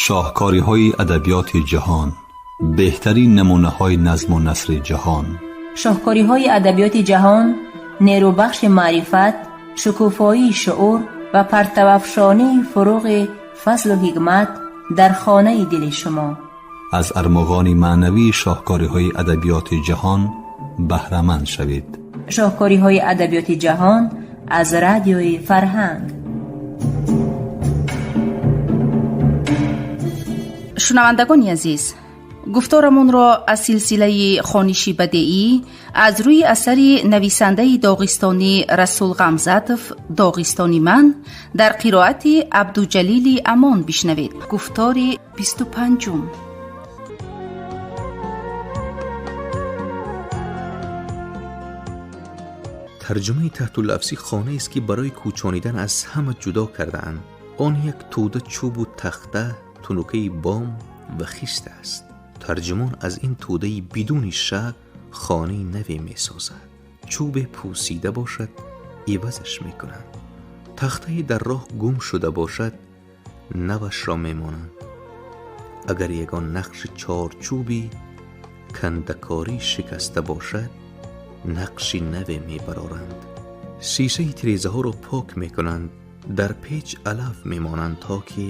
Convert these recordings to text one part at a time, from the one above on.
Шоҳкориҳои адабиёти ҷаҳон, беҳтарин намунаҳои назму насри ҷаҳон. Шоҳкориҳои адабиёти ҷаҳон нерӯбахши маърифат, шукуфоии шуур ва партавафшонии фуруғи фазлу ҳикмат дар хонаи дили шумо. Аз армуғони маънавии шоҳкориҳои адабиёти ҷаҳон баҳраманд шавед. Шоҳкориҳои адабиёти ҷаҳон аз Радиои Фарҳанг. Шунавандагони азиз, гуфторамонро аз силсилаи хониши бадеӣ аз рӯи асари нависандаи доғистонӣ Расул Ғамзатов «Доғистони ман» дар қироати Абдуҷалили Амон бишнавед. Гуфтори 25-ум. Тарҷумаи таҳтуллафзӣ хонаест, ки барои кӯчонидан аз ҳама ҷудо кардаанд. Он як тӯда чӯбу тахта, тунукаи бом ва хишт аст. Тарҷумон аз ин тӯдаи бидуни шак хонаи наве месозад. Чӯбе пӯсида бошад, ивазаш мекунанд. Тахтае дар роҳ гум шуда бошад, навашро мемонанд. Агар ягон нақши чорчӯби кандакорӣ шикаста бошад, нақши наве мебароранд. Шишаи тирезаҳоро пок мекунанд, дар печ алаф мемонанд, то ки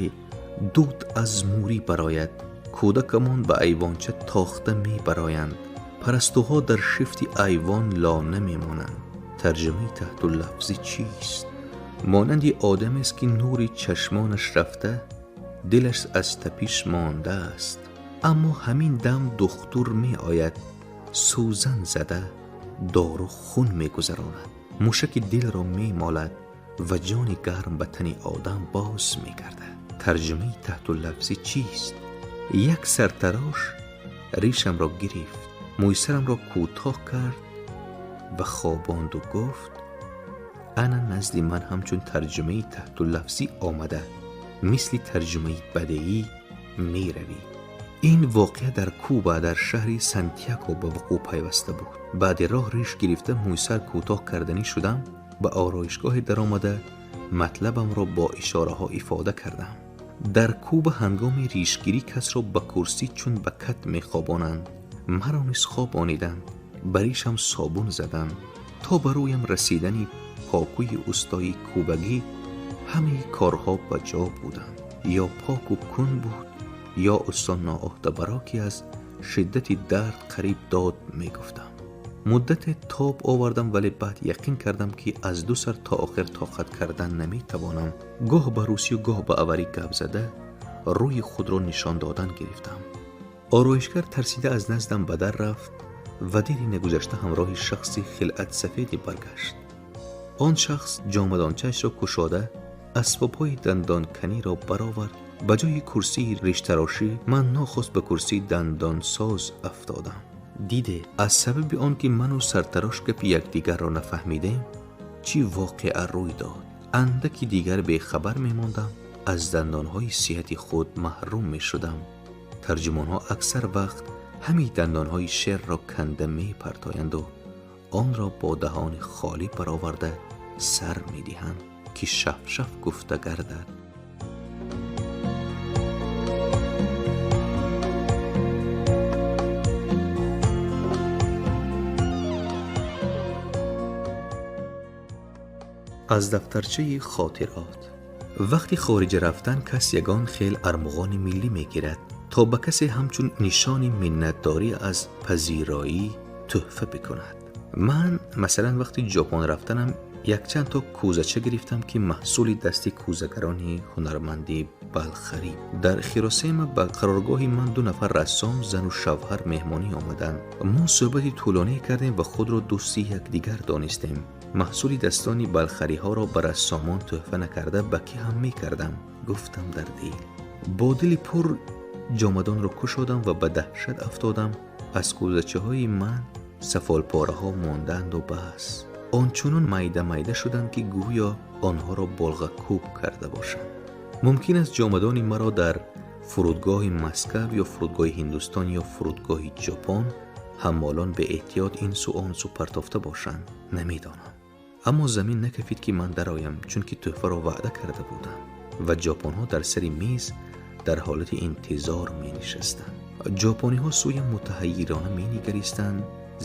дуд аз мурӣ барояд. Кӯдакамон ба айвонча тохта мебароянд. Парастуҳо дар шифти айвон лона мемонанд. Тарҷумаи таҳтуллафзӣ чист? Монанди одамест, ки нури чашмонаш рафта, дилаш аз тапиш мондааст. Аммо ҳамин дам духтур меояд, сӯзан зада дору хун мегузаронад, мушаки дилро мемолад ва ҷони гарм ба тани одам боз мегардад. Тарҷумаи таҳтуллафзӣ чист? Як сартарош ришамро гирифт, мӯйсарамро кӯтоҳ кард ва хобонду гуфт: ана назди ман ҳамчун тарҷумаи таҳтуллафзӣ омада, мисли тарҷумаи бадеӣ меравӣ. Ин воқеа дар Куба, дар шаҳри Сантяго ба вуқӯъ пайваста буд. Баъди роҳ риш гирифта, мӯйсар кӯтоҳ карданӣ шудам, ба ороишгоҳе даромада матлабамро бо ишораҳо ифода кардам. Дар Куба ҳангоми ришгирӣ касро ба курсӣ чун ба кат мехобонанд. Маро низ хобониданд, ба ришам собун заданд. То ба рӯям расидани покӯи устои кубагӣ ҳамаи корҳо ба ҷо буданд. Ё поку кун буд, ё усто ноуҳдабаро, ки аз шиддати дард қариб дод мегуфтам. Муддате тоб овардам, вале баъд яқин кардам, ки аз ду сар то охир тоқат кардан наметавонам. Гоҳ ба русию гоҳ ба аварӣ гап зада, рӯи худро нишон додан гирифтам. Ороишгар тарсида аз наздам ба дар рафт ва дери нагузашта ҳамроҳи шахси хилъатсафеде баргашт. Он шахс ҷомадончаашро кушода, асбобҳои дандонканиро баровард. Ба ҷои курсии риштарошӣ ман нохост ба курсии дандонсоз афтодам. Диде, аз сабаби он ки ману сартарош гапи якдигарро нафаҳмидем, чӣ воқеа рӯй дод. Андаки дигар бехабар мемондам, аз дандонҳои сиҳати худ маҳрум мешудам. Тарҷумонҳо аксар вақт ҳамин дандонҳои шерро канда мепартоянду онро бо даҳони холӣ бароварда сар медиҳанд, ки шафшаф гуфта гардад. Аз дафтарчаи хотирот. Вақти хориҷа рафтан кас ягон хел армуғони миллӣ мегирад, то ба касе ҳамчун нишони миннатдорӣ аз пазироӣ тӯҳфа бикунад. Ман масалан вақти Ҷопон рафтанам якчанд то кӯзача гирифтам, ки маҳсули дасти кӯзагарони ҳунарманди Балхарӣ. Дар Хиросема ба қароргоҳи ман ду нафар рассом, зану шавҳар, меҳмонӣ омаданд. Мо суҳбати тӯлонӣ кардем ва худро дӯсти якдигар донистем. Маҳсули дастони балхариҳоро ба рассомон тӯҳфа накарда ба кӣ ҳам мекардам, гуфтам дар дил. Бо дили пур ҷомадонро кушодам ва ба даҳшат афтодам. Аз кӯзачаҳои ман сафолпораҳо мондаанду бас. Ончунон майда майда шуданд, ки гӯё онҳоро болғакӯб карда бошанд. Мумкин аст ҷомадони маро дар фурудгоҳи Москав ё фурудгоҳи Ҳиндустон ё фурудгоҳи Ҷопон ҳаммолон беэҳтиёт ин су он су партофта бошанд, намедонам. Аммо замин накафид, ки ман дароям, чунки тӯҳфаро ваъда карда будам ва ҷопонҳо дар сари миз дар ҳолати интизор менишастам. Ҷопониҳо сӯям мутаҳайирона менигаристанд,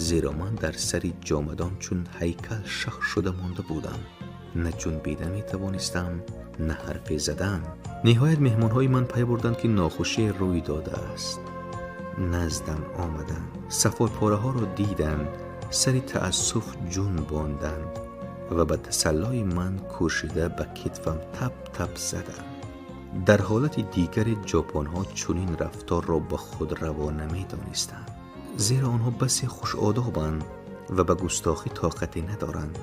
зеро ман дар сари ҷомадон чун ҳайкал шах шуда монда будам. На ҷунбида метавонистам, на ҳарфе задан. Ниҳоят меҳмонҳои ман пай бурданд, ки нохушие рӯй додааст. Наздам омаданд, сафолпораҳоро диданд, сари таассуф ҷунбонданд ва ба тасаллои ман кӯшида ба китфам тап-тап заданд. Дар ҳолати дигаре ҷопонҳо чунин рафторро ба худ раво намедонистанд, зеро онҳо басе хушодобанд ва ба густохӣ тоқате надоранд.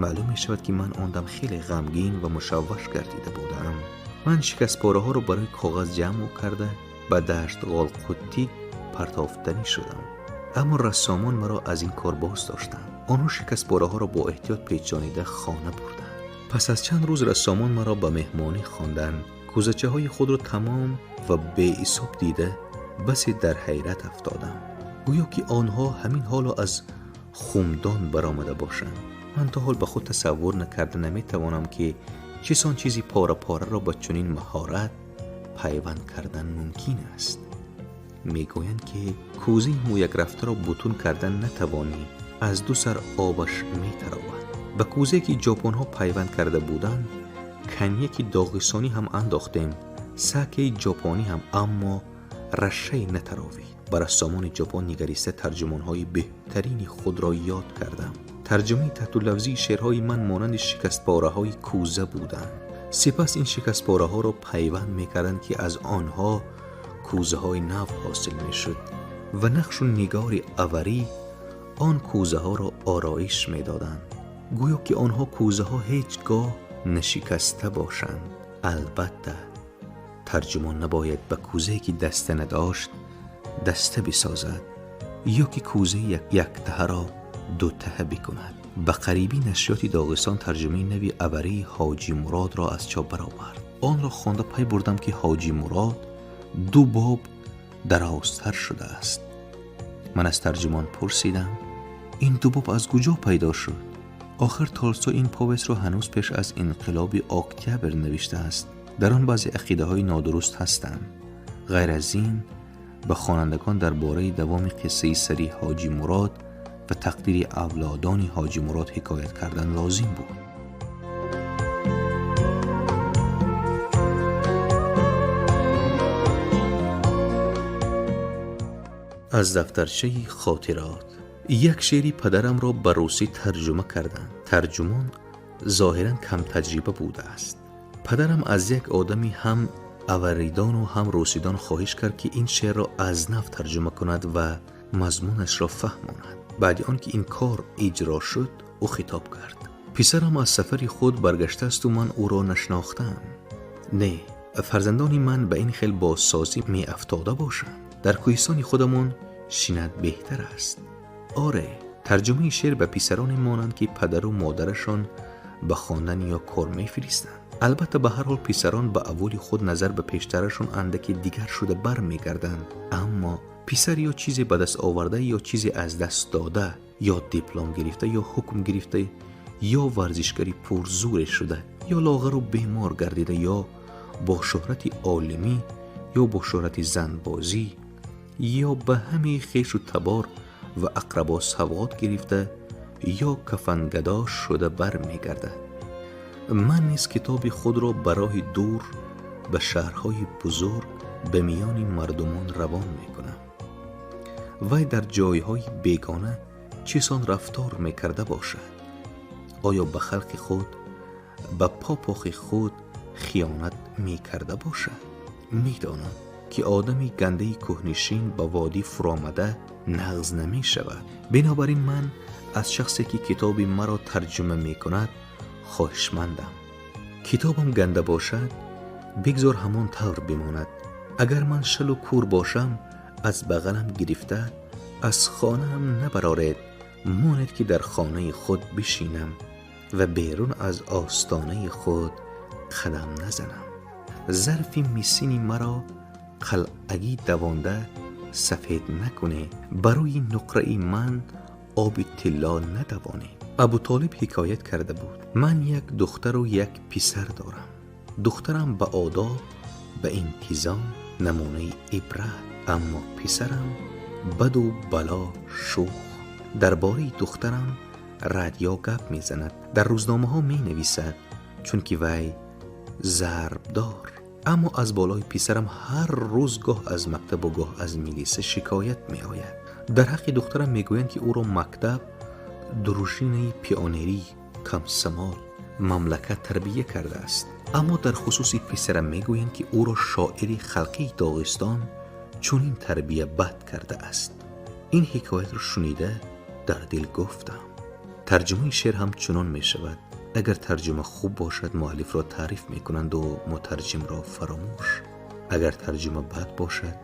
Маълум мешавад, ки ман он дам хеле ғамгин ва мушавваш гардида будаам. Ман шикастпораҳоро барои коғаз ҷамъ карда ба дашт ғолқуттӣ партофтанӣ шудам, аммо рассомон маро аз ин кор боз доштанд. Онҳо шикастпораҳоро бо эҳтиёт печонида хона бурданд. Пас аз чанд рӯз рассомон маро ба меҳмонӣ хонданд. Кӯзачаҳои худро тамом ва беҳисоб дида басе дар ҳайрат афтодам, гӯё ки онҳо ҳамин ҳоло аз хумдон баромада бошанд. Ман то ҳол ба худ тасаввур накарда наметавонам, ки чисон чизи пора-пораро ба чунин маҳорат пайванд кардан мумкин аст. Мегӯянд, ки кӯзаи мӯякрафтаро бутун кардан натавонӣ, аз ду сар обаш метаровад. Ба кӯзае ки ҷопонҳо пайванд карда буданд, коньяки доғистонӣ ҳам андохтем, сакеи ҷопонӣ ҳам, аммо рашае натаровид. Ба рассомони ҷопон нигариста тарҷумонҳои беҳтарини худро ёд кардам. Тарҷумаи таҳтуллафзии шеърҳои ман монанди шикастпораҳои кӯза буданд. Сипас ин шикастпораҳоро пайванд мекарданд, ки аз онҳо кӯзаҳои нав ҳосил мешуд ва нақшу нигори аварӣ он кӯзаҳоро ороиш медоданд, гӯё ки онҳо кӯзаҳо ҳеҷ гоҳ нашикаста бошанд. Албатта тарҷумон набояд ба кӯзае ки даста надошт даста бисозад ё ки кӯзаи яктаҳаро дутаҳа бикунад. Ба қарибӣ нашриёти Доғистон тарҷумаи нави аварии Ҳоҷи Муродро аз чоп баровард. Онро хонда пай бурдам, ки Ҳоҷи Мурод ду боб дарозтар шудааст. Ман аз тарҷумон пурсидам, ин ду боб аз куҷо пайдо шуд? Охир Толстой ин повестро ҳанӯз пеш аз инқилоби октябр навиштааст. Дар он баъзе ақидаҳои нодуруст ҳастанд. Ғайр аз ин ба хонандагон дар бораи давоми қиссаи сари Ҳоҷи Мурод ва тақдири авлодони Ҳоҷи Мурод ҳикоят кардан лозим буд. Аз дафтарчаи хотирот як шеъри падарамро ба русӣ тарҷума кардам. Тарҷумон зоҳиран камтаҷриба будааст. Падарам аз як одами ҳам аваридону ҳам русидон хоҳиш кард, ки ин шеърро аз нав тарҷума кунад ва мазмунашро фаҳмонад. Баъди он ки ин кор иҷро шуд, ӯ хитоб кард: писарам аз сафари худ баргаштаасту ман ӯро нашинохтам. Не, фарзандони ман ба ин хел бозсозӣ меафтода бошанд. Дар кӯҳистони худамон шинат беҳтар аст. Оре, тарҷумаи шеър ба писароне монанд, ки падару модарашон ба хондан ё кор мефиристанд. Албатта ба ҳар ҳол писарон ба аввали худ назар ба пештарашон андаке дигар шуда бармегарданд, аммо писар ё чизе ба даст оварда, ё чизе аз даст дода, ё диплом гирифта, ё ҳукм гирифта, ё варзишгари пурзуре шуда, ё лоғару бемор гардида, ё бо шӯҳрати олимӣ, ё бо шӯҳрати занбозӣ, ё ба ҳамаи хешу табор ва ақрабо савғот гирифта, ё кафангадо шуда бармегардад. Ман низ китоби худро ба роҳи дур, ба шаҳрҳои бузург, ба миёни мардумон равон мекунам. Вай дар ҷойҳои бегона чисон рафтор мекарда бошад? Оё ба халқи худ, ба попохи худ хиёнат мекарда бошад? Медонам, ки одами гандаи кӯҳнишин ба водӣ фуромада нағз намешавад. Бинобар ин ман аз шахсе ки китоби маро тарҷума мекунад хоҳишмандам. Китобам ганда бошад, бигзор ҳамон тавр бимонад. Агар ман шалу кур бошам, аз бағалам гирифта аз хонаам набароред, монед ки дар хонаи худ бишинам ва берун аз остонаи худ қадам назанам. Зарфи мисини маро қалъагӣ давонда сафед накунед, барои нуқраи ман оби тилло надавонед. Абутолиб ҳикоят карда буд: ман як духтару як писар дорам. Духтарам ба одоб, ба интизом намунаи ибрат. Аммо писарам баду бало шӯх. Дар бораи духтарам радио гап мезанад, дар рӯзномаҳо менависад, чунки вай зарбдор. Аммо аз болои писарам ҳар рӯз гоҳ аз мактабу гоҳ аз милиса шикоят меояд. Дар ҳаққи духтарам мегӯянд, ки ӯро мактаб, дружинаи пионерӣ, комсомол, мамлакат тарбия кардааст. Аммо дар хусуси писарам мегӯянд, ки ӯро шоири халқии Доғистон чунин тарбия бад кардааст. Ин ҳикоятро шунида дар дил гуфтам: тарҷумаи шеър ҳам чунон мешавад. Агар тарҷума хуб бошад, муаллифро таъриф мекунанду мутарҷимро фаромӯш. Агар тарҷума бад бошад,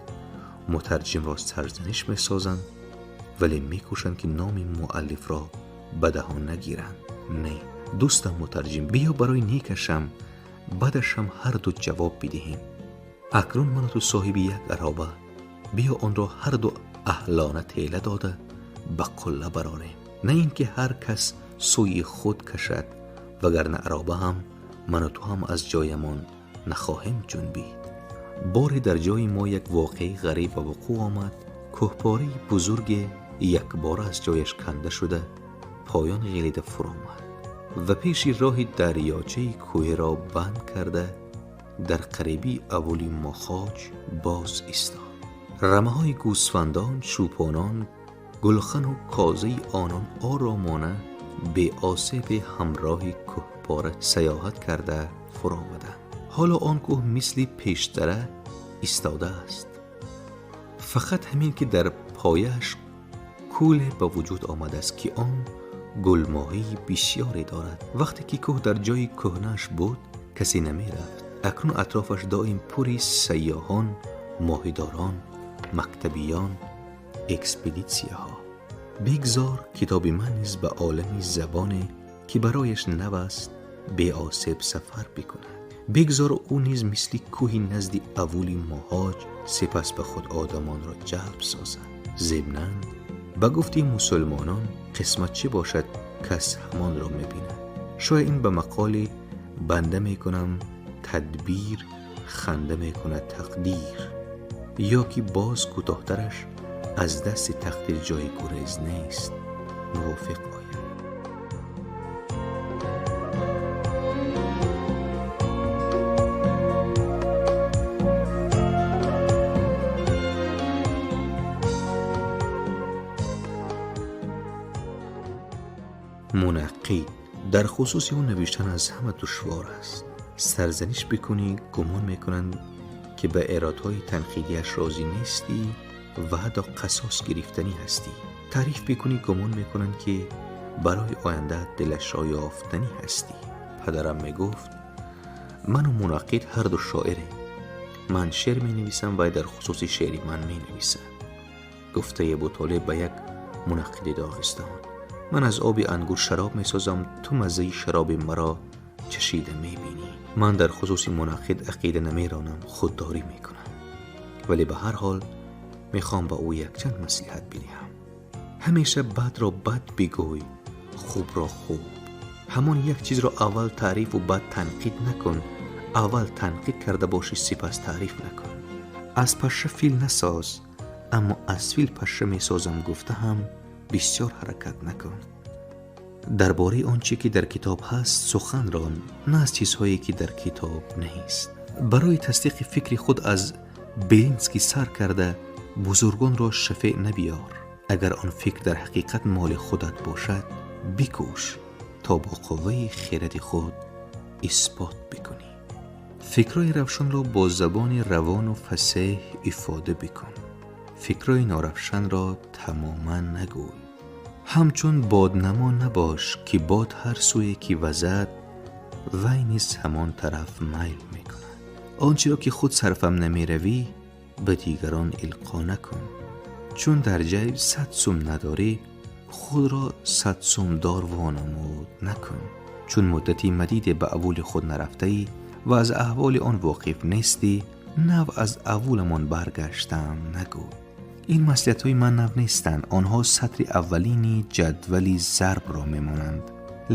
мутарҷимро сарзаниш месозанд, вале мекӯшанд, ки номи муаллифро ба даҳон нагиранд. Не, дӯстам мутарҷим, биё барои некашам бадашам ҳарду ҷавоб бидиҳем. Акнун ману ту соҳиби як ароба, биё онро ҳарду аҳлона тела дода ба қулла барорем. На ин ки ҳар кас сӯи худ кашад, вагарна ароба ҳам ману ту ҳам аз ҷоямон нахоҳем ҷунбид. Боре дар ҷои мо як воқеаи ғариб ба вуқӯъ омад. Кӯҳпораи бузурге якбора аз ҷояш канда шуда поён ғелида фуромад ва пеши роҳи дарёчаи кӯҳиро банд карда дар қарибии аввали Мохоҷ боз истод. Рамаҳои гӯсфандон, чӯпонон, гулхану козаи онон оромона беосебе ҳамроҳи кӯҳпора саёҳат карда фуромаданд. Ҳоло он кӯҳ мисли пештара истодааст. Фақат ҳамин ки дар пояаш кӯле ба вуҷуд омадааст, ки он гулмоҳии бисёре дорад. Вақте ки кӯҳ дар ҷои кӯҳнааш буд, касе намерафт. Акнун атрофаш доим пури сайёҳон, моҳидорон, мактабиён, экспедитсияҳо. Бигзор китоби ман низ ба олами забоне, ки барояш нав аст, беосеб сафар бикунад. Бигзор ӯ низ мисли кӯҳи назди аввули Моҳоҷ сипас ба худ одамонро ҷалб созад. Зимнан ба гуфти мусулмонон, қисмат чӣ бошад, кас ҳамонро мебинад. Шояд ин ба мақоли банда мекунам тадбир, ханда мекунад тақдир, ё ки боз кӯтоҳтараш аз дасти тақдир ҷои гурез нест, мувофиқ ояд. Мунаққид дар хусуси ӯ навиштан аз ҳама душвор аст. Сарзаниш бикунӣ, гумон мекунанд, ки ба эродҳои танқидиаш розӣ нестӣ ва ҳатто қасос гирифтанӣ ҳастӣ. Таъриф бикунӣ, гумон мекунанд, ки барои оянда дилашро ёфтанӣ ҳастӣ. Падарам мегуфт: ману мунаққид ҳарду шоирем. Ман шеър менависам, вай дар хусуси шеъри ман менависад. Гуфтаи Абутолиб ба як мунаққиди Доғистон: ман аз оби ангур шароб месозам, ту маззаи шароби маро чашида мебинӣ. Ман дар хусуси мунаққид ақида намеронам, худдорӣ мекунам, вале ба ҳар ҳол мехоҳам ба ӯ якчанд маслиҳат бидиҳам. Ҳамеша бадро бад бигӯй, хубро хуб. Ҳамон як чизро аввал таърифу баъд танқид накун. Аввал танқид карда бошӣ, сипас таъриф накун. Аз паша фил насоз, аммо аз фил паша месозам гуфта ҳам бисёр ҳаракат накун. Дар бораи он чӣ ки дар китоб ҳаст сухан рон, на аз чизҳое ки дар китоб нест. Барои тасдиқи фикри худ аз Белинский сар карда бузургонро шафеъ набиёр. Агар он фикр дар ҳақиқат моли худат бошад, бикӯш то бо қувваи хиради худ исбот бикунӣ. Фикрҳои равшанро бо забони равону фасеҳ ифода бикун. Фикрҳои норавшанро тамоман нагӯй. Ҳамчун боднамо набош, ки бод ҳар сӯе ки вазад, вай низ ҳамон тараф майл мекунад. Он чиро ки худ сарфам намеравӣ, ба дигарон илқо накун. Чун дар ҷайб 100 сум надорӣ, худро 100 сумдор вонамуд накун. Чун муддати мадиде ба аввули худ нарафтаӣ ва аз аҳволи он воқиф нестӣ, нав аз аввуламон баргаштам нагӯ. Ин маслиҳатҳои ман нав нестанд, онҳо сатри аввалини ҷадвали зарбро мемонанд.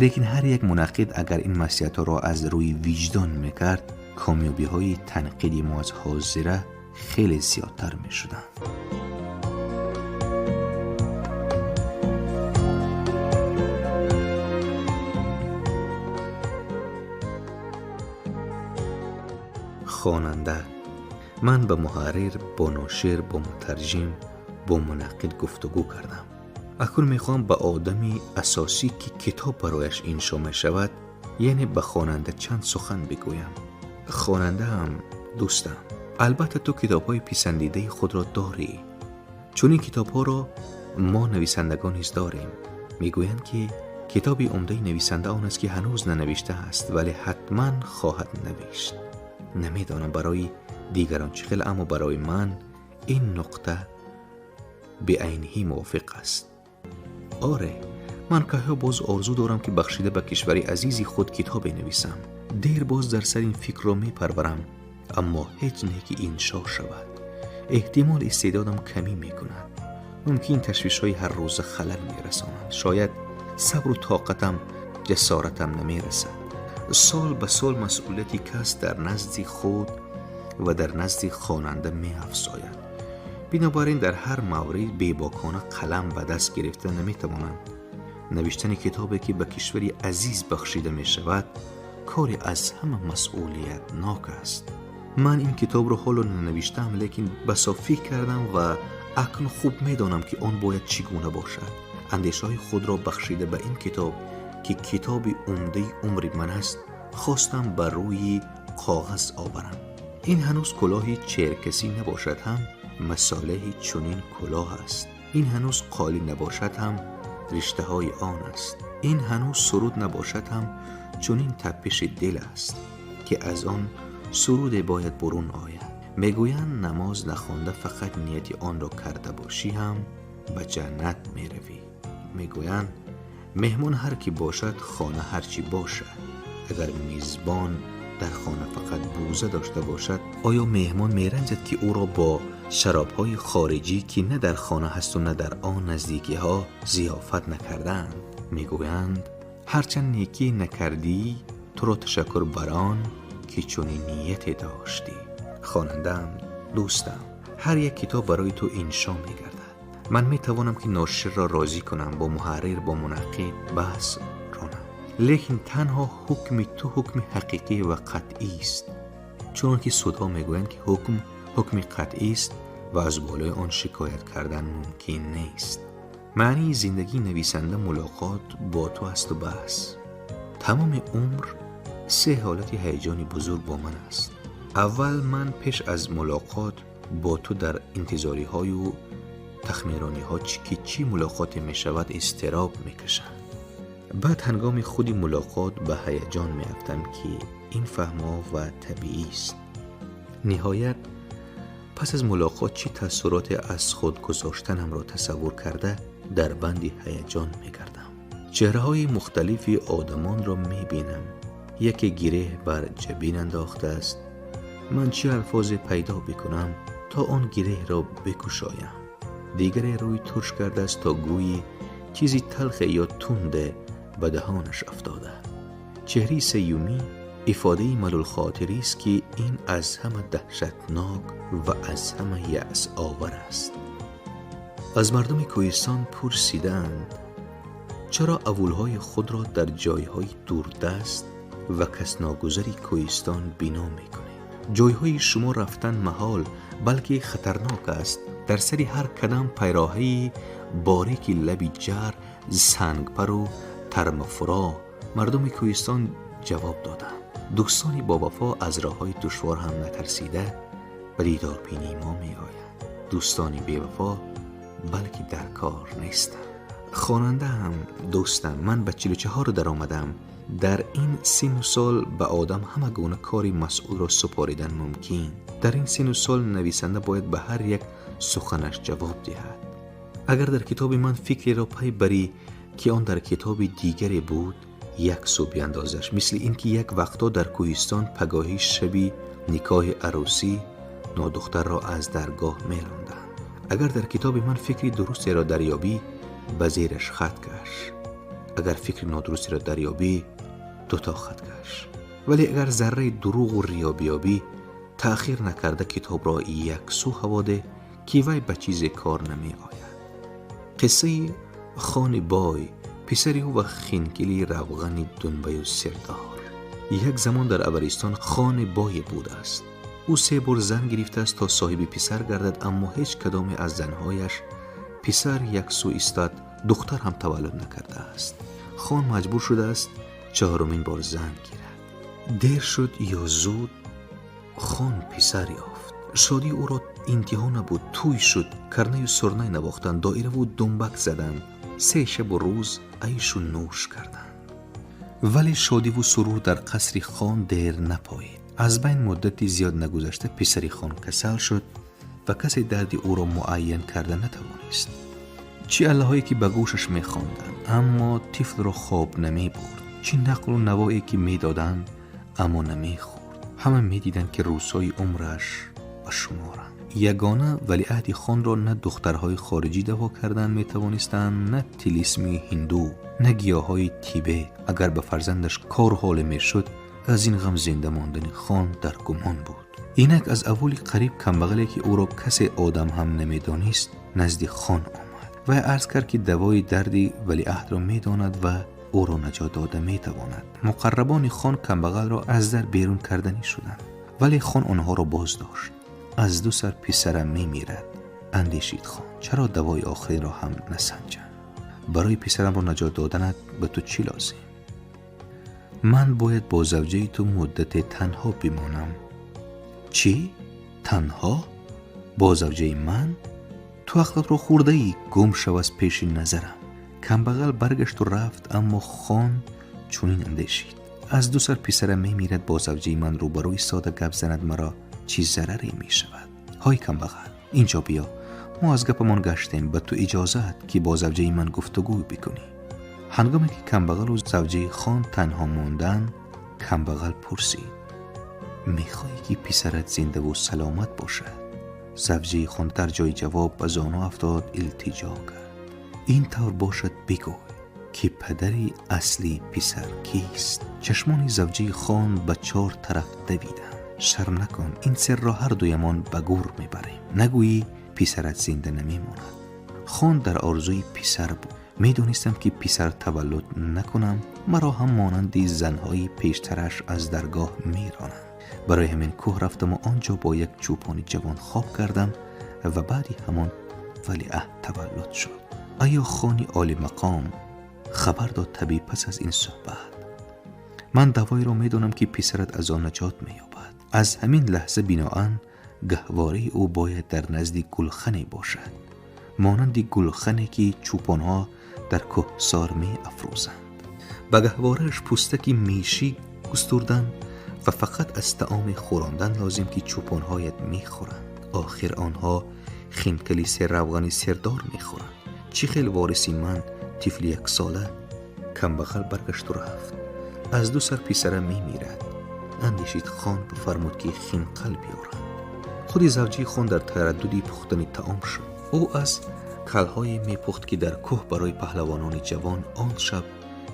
Лекин ҳар як мунаққид агар ин маслиҳатҳоро аз рӯи виҷдон мекард, Комёбиҳои танқиди мо аз ҳозира хеле зиёдтар мешуданд. Хонанда, ман ба муҳаррир, бо ношир, бо мутарҷим, бо мунаққид гуфтугӯ кардам. Акнун мехоҳам ба одами асосӣ, ки китоб барояш иншо мешавад, яъне ба хонанда чанд сухан бигӯям. Хонандаам, дӯстам, албатта ту китобҳои писандидаи худро дорӣ. Чунин китобҳоро мо нависандагон низ дорем. Мегӯянд, ки китоби умдаи нависанда он аст, ки ҳанӯз нанавиштааст, вале ҳатман хоҳад навишт. Намедонам барои дигарон чӣ хел, аммо барои ман ин нуқта беайниҳӣ мувофиқ аст. Оре, ман кайҳо боз орзу дорам, ки бахшида ба кишвари азизи худ китобе нависам. Дер боз дар сар ин фикрро мепарварам, аммо ҳеҷ не ки иншо шавад. Эҳтимол истеъдодам камӣ мекунад. Мумкин ташвишҳои ҳаррӯза халал мерасонанд. Шояд сабру тоқатам, ҷасоратам намерасад. Сол ба сол масъулияти кас дар назди худ ва дар назди хонанда меафзояд. Бинобар ин дар ҳар маврид бебокона қалам ба даст гирифта наметавонанд. Навиштани китобе, ки ба кишвари азиз бахшида мешавад, кори аз ҳама масъулиятнок аст. Ман ин китобро ҳоло нанавиштаам, лекин басо фикр кардам ва акнун хуб медонам, ки он бояд чӣ гуна бошад. Андешаҳои худро бахшида ба ин китоб, ки китоби умдаи умри ман аст, хостам ба рӯи коғаз оварам. Ин ҳанӯз кулоҳи черкасӣ набошад ҳам, масолеҳи чунин кулоҳ аст. Ин ҳанӯз қолӣ набошад ҳам, риштаҳои он аст. Ин ҳанӯз суруд набошад ҳам, чунин таппиши дил аст, ки аз он суруде бояд бурун ояд. Мегӯянд, намоз нахонда фақат нияти онро карда бошӣ ҳам ба ҷаннат меравӣ. Мегӯянд, меҳмон ҳар ки бошад, хона ҳар чӣ бошад. Агар мизбон дар хона фақат бӯза дошта бошад, оё меҳмон меранҷад, ки ӯро бо шаробҳои хориҷӣ, ки на дар хона ҳасту на дар он наздикиҳо, зиёфат накардаанд? Мегӯянд, ҳарчанд некӣ накардӣ, туро ташаккур бар он, ки чунин нияте доштӣ. Хонандаам, дӯстам, ҳар як китоб барои ту иншо мегардад. Ман метавонам, ки ноширро розӣ кунам, бо муҳаррир, бо мунаққид баҳс ронам, лекин танҳо ҳукми ту ҳукми ҳақиқӣ ва қатъист. Чунон ки судҳо мегӯянд, ки ҳукм ҳукми қатъист ва аз болои он шикоят кардан мумкин нест. Маънии зиндагии нависанда мулоқот бо ту асту бас. Тамоми умр се ҳолати ҳаяҷони бузург бо ман аст. Аввал, ман пеш аз мулоқот бо ту дар интизориҳою тахминрониҳо, ки чӣ мулоқоте мешавад, изтироб мекашам. Баъд ҳангоми худи мулоқот ба ҳаяҷон меафтам, ки ин фаҳмо ва табиист. Ниҳоят, пас аз мулоқот чӣ таассуроте аз худ гузоштанамро тасаввур карда, дар банди ҳаяҷон мегардам. Чеҳраҳои мухталифи одамонро мебинам. Яке гиреҳ бар ҷабин андохтааст. Ман чӣ алфозе пайдо бикунам, то он гиреҳро бикушоям? Дигаре рӯй турш кардааст, то гӯйи чизи талхе ё тунде ба даҳонаш афтода. Чеҳраи сеюмӣ ифодаи малулхотирист, ки ин аз ҳама даҳшатнок ва аз ҳама яъсовар аст. Аз мардуми кӯҳистон пурсидаанд, чаро авулҳои худро дар ҷойҳои дурдаст ва касногузари кӯҳистон бино мекунед? Ҷойҳои шумо рафтан маҳол, балки хатарнок аст. Дар сари ҳар қадам пайроҳаи борики лаби ҷар, сангпару тармафуро. Мардуми кӯҳистон ҷавоб доданд: дӯстони бовафо аз роҳҳои душвор ҳам натарсида ба дидорбинии мо меоянд. Дӯстони бевафо балки дар кор нестанд. Хонандаам, дӯстам, ман ба 44 даромадам. Дар ин синну сол ба одам ҳама гуна кори масъулро супоридан мумкин. Дар ин синну сол нависанда бояд ба ҳар як суханаш ҷавоб диҳад. Агар дар китоби ман фикреро пай барӣ, ки он дар китоби дигаре буд, як сӯ биандозаш, мисли ин ки як вақтҳо дар кӯҳистон пагоҳӣ шаби никоҳи арӯсӣ нодухтарро аз даргоҳ меронданд. Агар дар китоби ман фикри дурустеро дарёбӣ, ба зераш хат каш. Агар фикри нодурустеро дарёбӣ, дуто хат каш. Вале агар зарраи дурӯғу риё биёбӣ, таъхир накарда китобро яксӯ ҳаво деҳ, ки вай ба чизе кор намеояд. Қиссаи хони бой, писари ӯ ва хинкили равғани дунбаю сирдор. Як замон дар Аваристон хони бое будааст. Ӯ се бор зан гирифтааст то соҳиби писар гардад, аммо ҳеҷ кадоме аз занҳояш писар яксӯ истад, духтар ҳам таваллуд накардааст. Хон маҷбур шудааст чаҳорумин бор зан гирад. Дер шуд ё зуд, хон писар ёфт. Шодии ӯро интиҳо набуд. Тӯй шуд, карнаю сурнай навохтанд, доираву думбак заданд, се шабу рӯз айшу нӯш карданд. Вале шодиву сурур дар қасри хон дер напоид. Аз байн муддати зиёд нагузашта писари хон касал шуд ва касе дарди ӯро муайян карда натавонист. Чӣ аллаҳое ки ба гӯшаш мехонданд, аммо тифлро хоб намебурд. Чӣ нақлу навое ки медоданд, аммо намехӯрд. Ҳама медиданд, ки рӯзҳои умраш ба шуморанд. Ягона валиаҳди хонро на духтарҳои хориҷӣ даво кардан метавонистанд, на тилисми ҳинду, на гиёҳҳои тибет. Агар ба фарзандаш кору ҳоле мешуд, аз ин ғам зинда мондани хон дар гумон буд. Инак аз аввали қариб камбағале, ки ӯро касе одам ҳам намедонист, назди хон омад. Вай арз кард, ки давои дарди валиаҳдро медонад ва ӯро наҷот дода метавонад. Муқаррабони хон камбағалро аз дар берун карданӣ шуданд, вале хон онҳоро боз дошт. Аз ду сар писарам мемирад, андешид хон, чаро давои охиринро ҳам насанҷам? Барои писарамро наҷот доданат ба ту чӣ лозим? Ман бояд бо завҷаи ту муддате танҳо бимонам. Чӣ? Танҳо? Бо завҷаи ман? Ту ақлатро хӯрдаӣ, гум шав аз пеши назарам. Камбағал баргашту рафт, аммо хон чунин андешид: аз ду сар писарам мемирад, бо завҷаи ман рӯбарӯ истода гап занад, маро чӣ зараре мешавад? Ҳой камбағал, инҷо биё, мо аз гапамон гаштем, ба ту иҷозат, ки бо завҷаи ман гуфтугӯ бикунӣ. Ҳангоме ки камбағалу завҷаи хон танҳо монданд, камбағал пурсид: мехоҳӣ, ки писарат зиндаву саломат бошад? Завҷаи хон дар ҷои ҷавоб ба зону афтод, илтиҷо кард: ин тавр бошад, бигӯй, ки падари аслии писар кист? Чашмони завҷаи хон ба чор тараф давиданд. Шарм накун, ин сирро ҳар дуямон ба гур мебарем. Нагӯӣ, писарат зинда намемонад. Хон дар орзуи писар буд. Медонистам, ки писар таваллуд накунам, маро ҳам монанди занҳои пештараш аз даргоҳ меронанд. Барои ҳамин кӯҳ рафтаму он ҷо бо як чӯпони ҷавон хоб кардам ва баъди ҳамон валиаҳд таваллуд шуд. Оё хони олимақом, хабар дод табиб пас аз ин суҳбат, ман давоеро медонам, ки писарат аз он наҷот меёбад. Аз ҳамин лаҳза биноан гаҳвораи ӯ бояд дар назди гулхане бошад, монанди гулхане, ки чӯпонҳо дар кӯҳсор меафрӯзанд. Ба гаҳворааш пӯстаки мешӣ густурдан ва фақат аз таоме хӯрондан лозим, ки чӯпонҳоят мехӯранд. Охир онҳо хинкали серравғани сердор мехӯранд. Чӣ хел вориси ман, тифли яксола? Камбағал баргашту рафт. Аз ду сар писарам мемирад, андешид хон ва фармуд, ки хинқал биёранд. Худи завҷаи хон дар тараддуди пухтани таом шуд. Ӯ аз калҳое мепухт, ки дар кӯҳ барои паҳлавонони ҷавон он шаб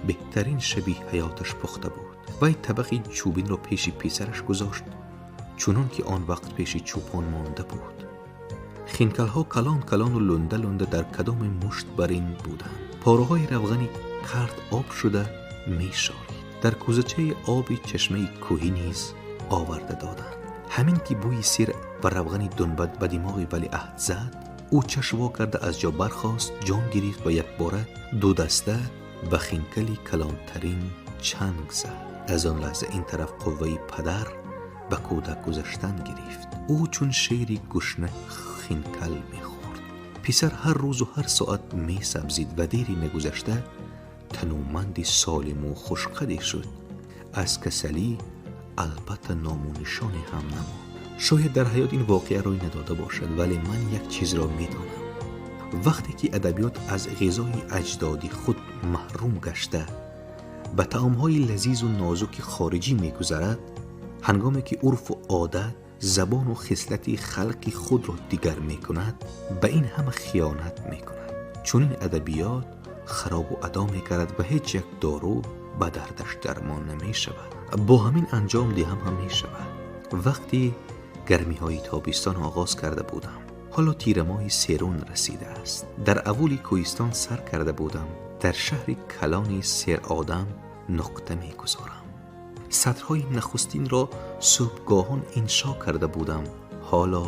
беҳтарин шаби ҳаёташ пухта буд. Вай табақи чӯбинро пеши писараш гузошт, чунон ки он вақт пеши чӯпон монда буд. Хинкалҳо калон калону лунда лунда дар кадоми мушт барин буданд. Пораҳои равғани кард об шуда мешорид. Дар кӯзачаи оби чашмаи кӯҳӣ низ оварда доданд. Ҳамин ки бӯи сир ва равғани дунбад ба димоғи валиаҳд зад, ӯ чашм во карда аз ҷо бархост, ҷон гирифт ва якбора дудаста ба хинкали калонтарин чанг зад. Аз он лаҳза ин тараф қувваи падар ба кӯдак гузаштан гирифт. Ӯ чун шери гушна хинкал мехӯрд. Писар ҳар рӯзу ҳар соат месабзид ва дери нагузашта танӯманди солиму хушқаде шуд. Аз касалӣ албатта ному нишоне ҳам намонд. Шояд дар ҳаёт ин воқеа рӯй надода бошад, вале ман як чизро медонам: вақте ки адабиёт аз ғизои аҷдоди худ маҳрум гашта, ба таомҳои лазизу нозуки хориҷӣ мегузарад, ҳангоме ки урфу одат, забону хислати халқи худро дигар мекунад, ба ин ҳама хиёнат мекунад. Чунин адабиёт харобу адо мекард ва ҳеҷ як дору ба дардаш дармон намешавад. Бо ҳамин анҷом диҳам ҳам мешавад. Вақти гармиҳои тобистон оғоз карда будам. Ҳоло тирамоҳи серун расидааст. Дар аввали кӯҳистон сар карда будам. Дар шаҳри калони серодам нуқта мегузорам. Сатрҳои нахустинро субҳгоҳон иншо карда будам. Ҳоло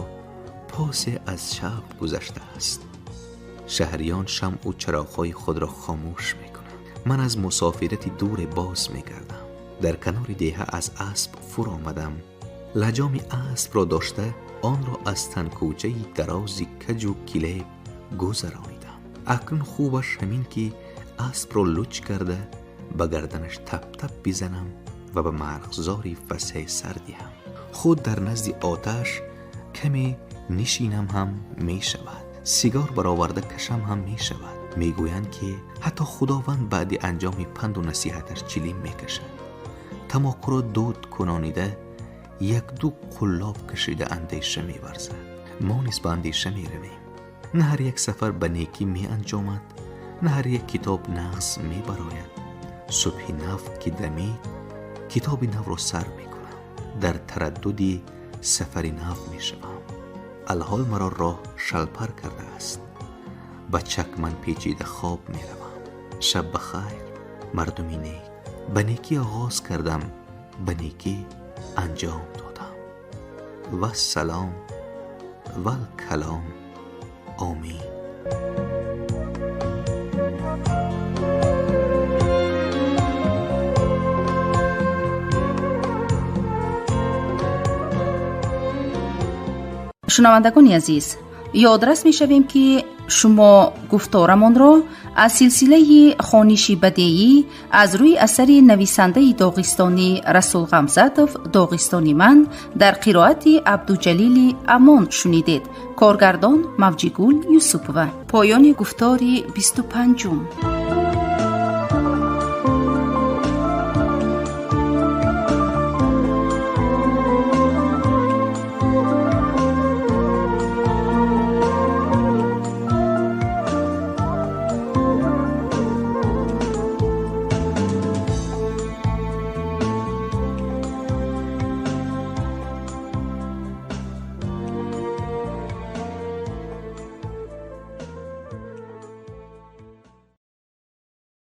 посе аз шаб гузаштааст. Шаҳриён шамъу чароғҳои худро хомӯш мекунанд. Ман аз мусофирати дуре боз мегардам. Дар канори деҳа аз асп фуромадам. Лаҷоми аспро дошта онро аз танкӯчаи дарози каҷу килеб гузаронидам. Акнун хубаш ҳамин ки аспро луч карда ба гарданаш таптап бизанам ва ба марғзори васеъ сар диҳам. Худ дар назди оташ каме нишинам ҳам мешавад. Сигор бароварда кашам ҳам мешавад. Мегӯянд ки ҳатто Худованд баъди анҷоми панду насиҳаташ чилим мекашад. Тамокуро дуд кунонида як-ду қуллоб кашида андеша меварзад. Мо низ ба андеша меравем. На ҳар як сафар ба некӣ меанҷомад, на ҳар як китоб нағз мебарояд. Субҳи нав ки дамид, китоби навро сар мекунам. Дар тараддуди сафари нав мешавам. Алҳол маро роҳ шалпар кардааст. Ба чакман печида хоб меравам. Шаб ба хайр, мардуми нек. Ба некӣ оғоз кардам, ба некӣ анҷом додам. Вассалом валкалом. Омин. Шунавандагони азиз, ёдрас мешавем ки шумо гуфторамонро аз силсилаи хониши бадеӣ аз рӯи асари нависандаи доғистонӣ Расул Ғамзатов «Доғистони ман» дар қироати Абдуҷалили Амон шунидед. Коргардон Мавҷигул Юсупова. Поёни гуфтори 25-ум.